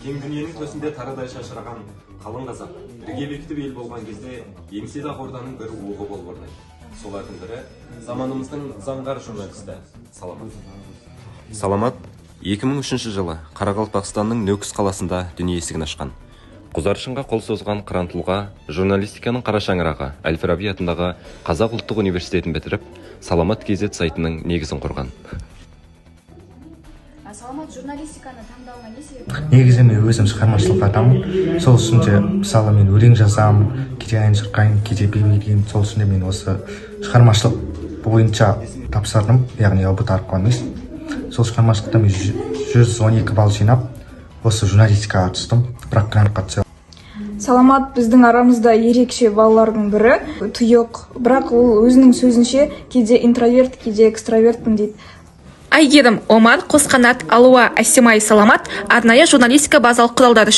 Кең дүниенің төсінде тарадай шашыраған қалың қазақ ірге бекітіп ел болған кезде еңселі Ақ Орданың бір уығы болып орнайды. Солардың бірі заманымыздың заңғар журналисті Саламат. Саламат 2003 жылы Қарақалпақстанның Нөкіс қаласында дүние есігін ашқан. Құзаршынға қол созған қыран тұлға журналистиканың қара шаңырағы Әл-Фараби атындағы Қазақ ұлттық университетін бітіріп, Саламат KZ сайтының негізін құрған. Саламат, журналистиканы таңдауыңа не себеп? Негізі мен өзім шығармашылық адаммын. Сол үшін де, мысалы, мен өлең жазамын, кейде ән шырқаймын, кейде би билеймін. Сол үшін де мен осы шығармашылық бойынша тапсырдым, яғни ҰБТ арқылы емес. Сол шығармашылықта мен 112 балл жинап, осы журналистикаға түстім, бірақ грантқа түсе Саламат біздің арамызда ерекше балалардың бірі, тұйық, бірақ ол өзінің сөзінше кейде интроверт, кейде экстравертпін дейді. Әйгерім, Омар, Қосқанат, Алуа, Әсемай, Саламат, арнайы журналистика базалық құралдары.